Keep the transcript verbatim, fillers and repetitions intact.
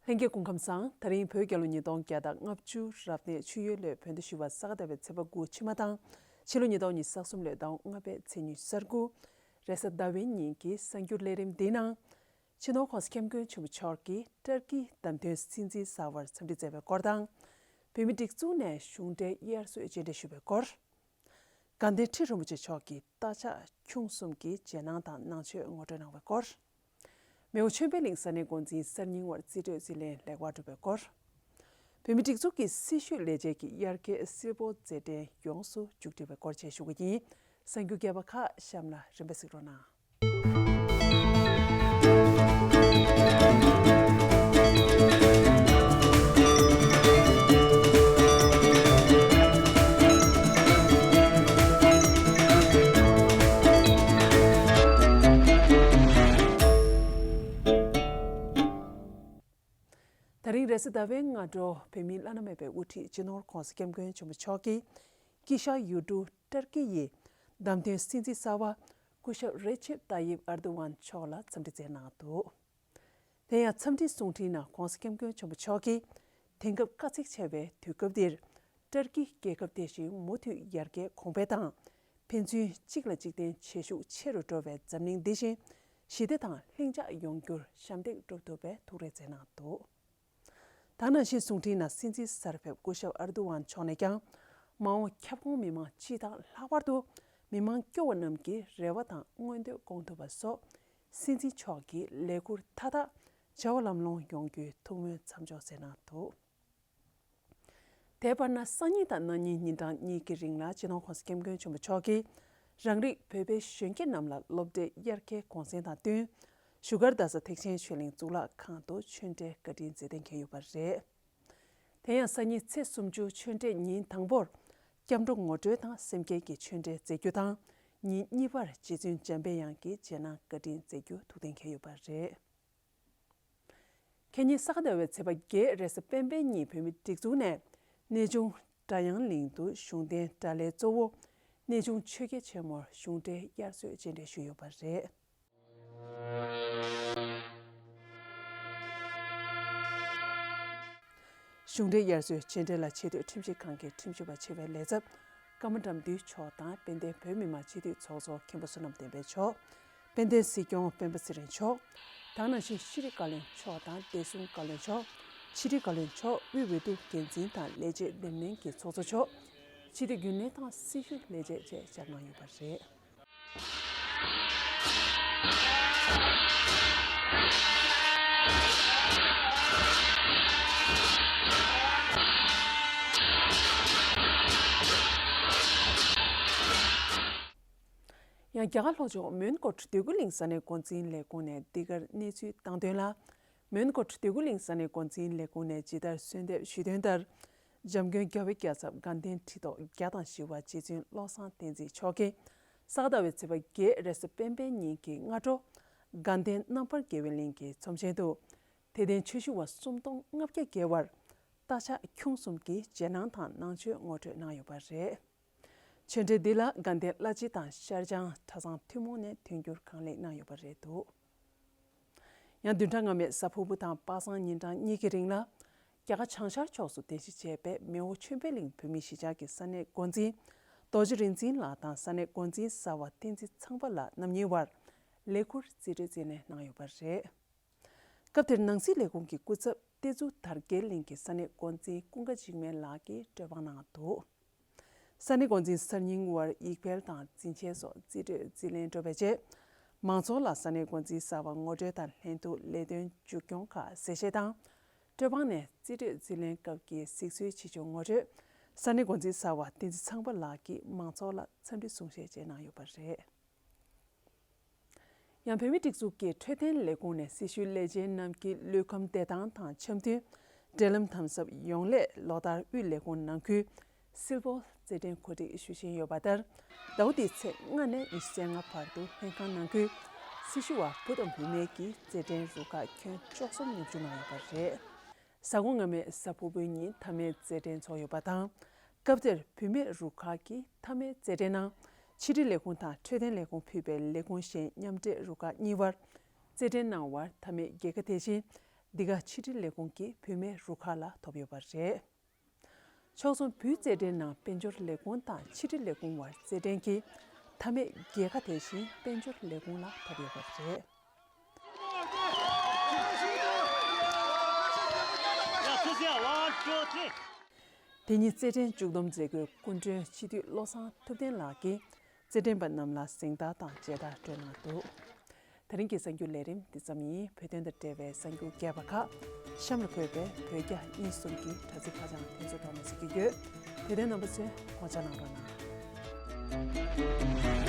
ལྷན་རྒྱས་སྐུ་ཁམས་བཟང་། ད་རིང་བོད་རྒྱལ་ལོ་ཉིས་སྟོང་བརྒྱ་དང་ལྔ་བཅུ་རབ་གནས་ཆུ་ཡོས་ལོའི་བོད་ཟླ་བཞི་པ་ས་ག་ཟླ་བའི་ཚེས་པ་དགུ་ཕྱི་མ་དང་། ཕྱི་ལོ་ཉིས་སྟོང་ཉི་ཤུ་རྩ་གསུམ་ལོའི་ཟླ་བ་ལྔ་པའི་ཚེས་ཉི་ཤུ་རྩ་དགུ། རེས་གཟའ་ཟླ་བའི་ཉིན་གྱི་གསར་འགྱུར་ལས་རིམ་འདིའི་ནང་། སྤྱི་ནོར་༸གོང་ས་༸སྐྱབས་མགོན་ཆེན་པོ་མཆོག་གིས་ཏར་ཀིའི་བདམས་ཐོན་སྲིད་འཛིན་གསར་པར་འཚམས་འདྲི་མཛད་པའི་སྐོར་དང་། བོད་མིའི་སྒྲིག་འཛུགས་ནས་གཞུང་འབྲེལ་དབྱར་གསོལ་རྗེས་འབྲེལ་ཞུས་པའི་སྐོར། དགའ་ལྡན་ཁྲི་རིན་པོ་ཆེ་མཆོག་གིས་རྟ་ཕྱག་ཁྱུང་གསུམ་གྱི་རྗེས་གནང་དང་གནང་ཆོས་ངོ་སྤྲོད་གནང་བའི་སྐོར། མེའོ་ཆོས་འཕེལ་གླིང་ས་གནས་འགོ་འཛིན་གསར་རྙིང་བར་རྩིས་སྤྲོད་རྩིས་ལེན་ལེགས་པར་གྲུབ་པའི་སྐོར། བོད་མིའི་སྒྲིག་འཛུགས་ཀྱི་སྲི་ཞུ་ལས་བྱེད་ཀྱི་དབྱར་ཁའི་སིལ་སྤོལ་རྩེད་འགྲན་ཡོངས་སུ་མཇུག་སྒྲིལ་བའི་སྐོར་བཅས་ཞུ་གི་ཡིན། གསར་འགྱུར་རྒྱས་པ་ཁག་གཤམ་ལ་རིམ་པས་གཟིགས་རོགས་གནང་། ད་རིང་རེས་གཟའ་ཟླ་བའི་སྔ་དྲོ་བོད་མིའི་བླ་ན་མེད་པའི་དབུ་ཁྲིད་སྤྱི་ནོར་༸གོང་ས་༸སྐྱབས་མགོན་ཆེན་པོ་མཆོག་གིས་དཀྱིལ་ཤར་ཡུལ་གྲུ་ཏར་ཀི་ཡི་བདམས་ཐོན་སྲིད་འཛིན་གསར་པ་སྐུ་ཞབས་རེ་ཆེབ་ཏཱ་ཡིབ་ཨར་དུ་ཝན་མཆོག་ལ་འཚམས་འདྲི་མཛད་གནང་འདུག་དེ་ཡང་འཚམས་འདྲིའི་གསུང་འཕྲིན་ནང་༸གོང་ས་༸སྐྱབས་མགོན་ཆེན་པོ་མཆོག་གིས་དེང་སྐབས་དཀའ་ཚེགས་ཆེ་བའི་དུས་སྐབས་འདིར་ཏར་ཀི་རྒྱལ་ཁབ་དེ་བཞིན་མུ་མཐུད་ཡར་རྒྱས་གོང་འཕེལ་དང་། ཕན་ཚུན་གཅིག་ལ་གཅིག་བརྟེན་བྱེད་ཤུགས་ཆེ་རུ་འགྲོ་བའི་འཛམ་གླིང་འདི་བཞིན་ཞི་བདེ་དང་ལྷིང་འཇགས་ཡོང་རྒྱུར་ཞབས་འདེགས་སྒྲུབ་ཐུབ་པའི་ཐུགས་རེ་མཛད་གནང་འདུག་དེ་ནང་བཞིན་གསུང་འཕྲིན་ནང་སྲིད་འཛིན་གསར་ཕེབས་སྐུ་ཞབས་ཨར་དུ་ཝན་མཆོག་ནས་ཀྱང་། མ་འོངས་ཁྱབ་ཁོངས་མི་མང་སྤྱི་དང་ལྷག་པར་དུ་མི་མང་སྐྱོ་བོ་རྣམས་ཀྱི་རེ་བ་དང་མངོན་འདོད་སྐོང་ཐུབ་པ་སོགས་སྲིད་འཛིན་མཆོག་གིས་ལས་འཁུར་མཐའ་དག་བྱ་བ་ལམ་ལྷོང་ཡོང་རྒྱུའི་ཐུགས་སྨོན་མཚམས་འཇོག་མཛད་གནང་འདུག་དེ་བར་ན་སང་ཉིན་དང་གནངས་ཉིན་ཉིན་གྲངས་གཉིས་ཀྱི་རིང་ལ་སྤྱི་ནོར་༸གོང་ས་༸སྐྱབས་མགོན་ཆེན་པོ་མཆོག་གིས་རང་རིགས་བོད་པའི་གཞོན་སྐྱེས་རྣམས་ལ་སློབ་གྲྭའི་དབྱར་ཁའི་གུང་སེང་དང་བསྟུན། བཞུགས་སྒར་རྡ་ས་ཐེག་ཆེན་ཆོས་གླིང་གཙུག་ལག་ཁང་དུ་ཆོས་འབྲེལ་བཀའ་དྲིན་མཛད་གཏན་འཁེལ་ཡོད་པ་རེད། དེ་ཡང་སང་ཉིན་ཚེས་སུམ་ཅུ་ཆོས་འབྲེལ་ཉིན་དང་པོར་སྐྱབས་འགྲོ་ངོ་སྤྲོད་དང་སེམས་བསྐྱེད་ཀྱི་ཆོས་འབྲེལ་མཛད་རྒྱུ་དང་། ཉིན་གཉིས་པར་རྗེ་བཙུན་འཇམ་པའི་དབྱངས་ཀྱི་རྗེས་གནང་བཀའ་དྲིན་མཛད་རྒྱུ་ཐུགས་གཏན་འཁེལ་ཡོད་པ་རེད། ཁ་ཉིན་ས་ག་ཟླ་བའི་ཚེས་པ་བརྒྱད་རེས་གཟའ་སྤེན་པའི་ཉིན་བོད་མིའི་སྒྲིག་འཛུགས་ནས་གནས་ཆུང་སྒྲ་དབྱངས་གླིང་དུ་གཞུང་རྟེན་དགྲ་ལྷའི་གཙོ་བོ་གནས་ཆུང་ཆོས་རྒྱལ་ཆེན་མོར་གཞུང་འབྲེལ་དབྱར་གསོལ་རྗེས་འབྲེལ་ཞུས་ཡོད་པ་རེད། གཞུང་འབྲེལ་དབྱར་གསོལ་རྗེས་འབྲེལ་ལ་ཆེས་མཐོའི་ཁྲིམས་ཞིབ་ཁང་གི་ཁྲིམས་ཞིབ་པ་ཆེ་བའི་ལས་ཚབ་ཀརྨ་དགྲ་འདུལ་མཆོག་དང་དཔལ་ལྡན་བོད་མི་མང་སྤྱི་འཐུས་ཚོགས་གཙོ་མཁན་པོ་བསོད་ནམས་བསྟན་འཕེལ་མཆོག་དཔལ་ལྡན་སྲིད་སྐྱོང་སྤེན་པ་ཚེ་རིང་མཆོག་དེ་ནང་བཞིན་ཤེས་རིག་བཀའ་བློན་མཆོག་དང་བདེ་སྲུང་བཀའ་བློན་མཆོག་ཕྱི་དྲིལ་བཀའ་བློན་མཆོག་དབུས་འོས་བསྡུ་འགན་འཛིན་དང་ལས་བྱེད་འདེམས་ལྷན་གྱི་ཚོགས་གཙོ་མཆོག་སྤྱི་འཐུས་རྒྱུན་ལས་དང་སྲི་ཞུ་ལས་བྱེད་བཅས་བཅར་གནང་ཡོད་པ་རེད། ཡང་རྒྱ་གར་ལྷོ་ཕྱོགས་མོན་གྷོ་འདོད་རྒུ་གླིང་ས་གནས་འགོ་འཛིན་ལས་ཁུངས་ནས་འདི་གར་གནས་ཚུལ་བཏང་དོན་ལ། མོན་གྷོ་འདོད་རྒུ་གླིང་ས་གནས་འགོ་འཛིན་ལས་ཁུངས་ནས་ཇི་ལྟར་གསོལ་འདེབས་ཞུས་དོན་ལྟར། འཇམ་མགོན་རྒྱལ་བའི་རྒྱལ་ཚབ་དགའ་ལྡན་ཁྲི་ཐོག་བརྒྱ་དང་བཞི་པ་རྗེ་བཙུན་བློ་བཟང་བསྟན་འཛིན་མཆོག་གིས་ས་ག་ཟླ་བའི་ཚེས་པ་བརྒྱད་རེས་གཟའ་སྤེན་པའི་ཉིན་གྱི་སྔ་དྲོ། དགའ་ལྡན་རྣམ་པར་རྒྱལ་བའི་གླིང་གི་ཚོམས་ཆེན་དུ། དད་ལྡན་ཆོས་ཞུ་བ་སུམ་སྟོང་ལྔ་བརྒྱ་བརྒལ་བར་རྟ་ཕྱག་ཁྱུང་གསུམ་གྱི་རྗེས་གནང་དང་གནང་ཆོས་ངོ་སྤྲོད་གནང་ཡོད་པ་རེད། ཆོས་འབྲེལ་འདི་ལ་དགའ་ལྡན་བླ་སྤྱི་དང་ཤར་བྱང་གྲྭ་ཚང་ཐུན་མོང་ནས་མཐུན་འགྱུར་གང་ལེགས་གནང་ཡོད་པ་རེད་འདུག་ཡང་བདུན་ཕྲག་སྔ་མའི་གཟའ་ཕུར་བུ་དང་པ་སངས་ཉིན་གྲངས་གཉིས་ཀྱི་རིང་ལ། རྒྱ་གར་བྱང་ཤར་ཕྱོགས་སུ་རྟེན་གཞི་བྱས་པའི་མེའོ་ཆོས་འཕེལ་གླིང་བོད་མིའི་གཞིས་ཆགས་ཀྱི་ས་གནས་འགོ་འཛིན་རྡོ་རྗེ་རིག་འཛིན་ལགས་དང་ས་གནས་འགོ་འཛིན་གསར་པ་བསྟན་འཛིན་ཚངས་པ་ལགས་རྣམ་གཉིས་བར་ལས་འཁུར་རྩིས་སྤྲོད་རྩིས་ལེན་གནང་ཡོད་པ་རེད། སྐབས་དེར་ནང་སྲིད་ལས་ཁུངས་ཀྱི་སྐུ་ཚབ་བསྟན་འཛིན་དར་རྒྱས་གླིང་གི་ས་གནས་འགོ་འཛིན་ཀུན་དགའ་འཇིགས་མེད་ལགས་ཀྱིས་གྲོས་འབངས་གནང་འདུག་ས་གནས་འགོ་འཛིན་གསར་རྙིང་དབར་ཡིག་ཕུལ་དང་འཛིན་ཆས་སོགས་རྩིས་སྤྲོད་རྩིས་ལེན་གྲུབ་པའི་རྗེས། མང་ཚོགས་ལ་ས་གནས་འགོ་འཛིན་གསར་པ་ངོ་སྤྲོད་དང་ལྷན་དུ་ལས་དོན་མཇུག་སྐྱོང་ཁག་གསལ་བཤད་དང་། གྲོས་འབངས་ནས་རྩིས་སྤྲོད་རྩིས་ལེན་སྐབས་ཀྱི་གཟིགས་ཚུལ་ཆེ་ཆུང་ངོ་སྤྲོད། ས་གནས་འགོ་འཛིན་གསར་པ་བསྟན་འཛིན་ཚངས་པ་ལགས་ཀྱིས་མང་ཚོགས་ལ་འཚམས་འདྲི་གསུང་བཤད་བཅས་གནང་ཡོད་པ་རེད། ཡང་བོད་མིའི་སྒྲིག་འཛུགས་ཀྱི་འཕྲོད་བསྟེན་ལས་ཁུངས་ནས་སྲི་ཞུའི་ལས་བྱེད་རྣམས་ཀྱི་ལུས་ཁམས་བདེ་ཐང་དང་འཆམ་མཐུན། འབྲེལ་ལམ་དམ་ཟབ་ཡོང་སླད་ལོ་ལྟར་དབུས་ལས་ཁུངས་ནང་ཁུལ་སིལ་སྤོལ་རྩེད་འགྲན་གོ་སྒྲིག་ཞུ་བཞིན་ཡོད་པ་ལྟར། ཟླ་བ་འདིའི་ཚེས་ལྔ་ནས་ཉི་ཤུ་རྩ་ལྔ་བར་དུ་ལྷན་ཁང་ནང་ཁུལ་སྲི་ཞུ་བ་བུ་དང་བུད་མེད་ཀྱི་རྩེད་འགྲན་རུ་ཁག་ཁྱོན་བཅུ་གསུམ་མཉམ་ཞུགས་གནང་ཡོད་པ་རེད། གཟའ་འཁོར་སྔ་མའི་གཟའ་ཕུར་བུའི་ཉིན་མཐའ་མའི་རྩེད་འགྲན་ཚོགས་ཡོད་པ་དང་། སྐབས་དེར་བུད་མེད་རུ་ཁག་གིས་མཐའ་མའི་རྩེད་འགྲན་ནང་ཕྱི་དྲིལ་ལས་ཁུངས་དང་འཕྲོད་བསྟེན་ལས་ཁུངས་ཕུད་པའི་ལས་ཁུངས་གཞན་མཉམ་འབྲེལ་རུ་ཁག་གཉིས་བར་རྩེད་འགྲན་གནང་བར་མཐའ་མའི་རྒྱལ་ཁ་དེ་བཞིན་ འདི་ག་ཕྱི་དྲིལ་ལས་ཁུངས་ཀྱི་བུད་མེད་རུ་ཁག་ལ་ཐོབ་ཡོད་པ་རེད། ཕྱོགས་མཚུངས་བུའི་རྩེད་འགྲན་ནང་དཔལ་འབྱོར་ལས་ཁུངས་དང་ཕྱི་དྲིལ་ལས་ཁུངས་བར་རྩེད་འགྲན་གྱིས་མཐའ་མའི་རྒྱལ་ཁ་དེ་བཞིན་དཔལ་འབྱོར་ལས་ཁུངས་ལ་ཐོབ་ཡོད་པ་རེད། དེ་ཉིན་རྩེད་འགྲན་མཇུག་བསྡོམས་མཛད་སྒོའི་སྐུ་མགྲོན་སྤྱི་འཐུས་བློ་བཟང་ཐུབ་བསྟན་ལགས་ཀྱིས་རྩེད་འགྲན་པ་རྣམས་ལ་གཟེངས་རྟགས་དང་མཇལ་དར་སྤྲོད་གནང་འདུག་དེ་རིང་གི་གསར་འགྱུར་ལས་རིམ་འདི་ཙམ་ཡིན། བོད་དོན་དང་འབྲེལ་བའི་གསར་འགྱུར་རྒྱས་པ་ཁག་གཤམ་ལ་འཁོད་པའི་བོད་རྒྱ་གཉིས་གསུམ་གྱི་དྲ་ཚིགས་ཁ་བྱང་དེ་ཚོའི་ཐོག་ནས་གཟིགས་རྒྱུ་ཡོད། དེ་དོན་རྣམ་པ་ཚོས་ངོ་སྤྲོད་གནང་རོགས་གནང་།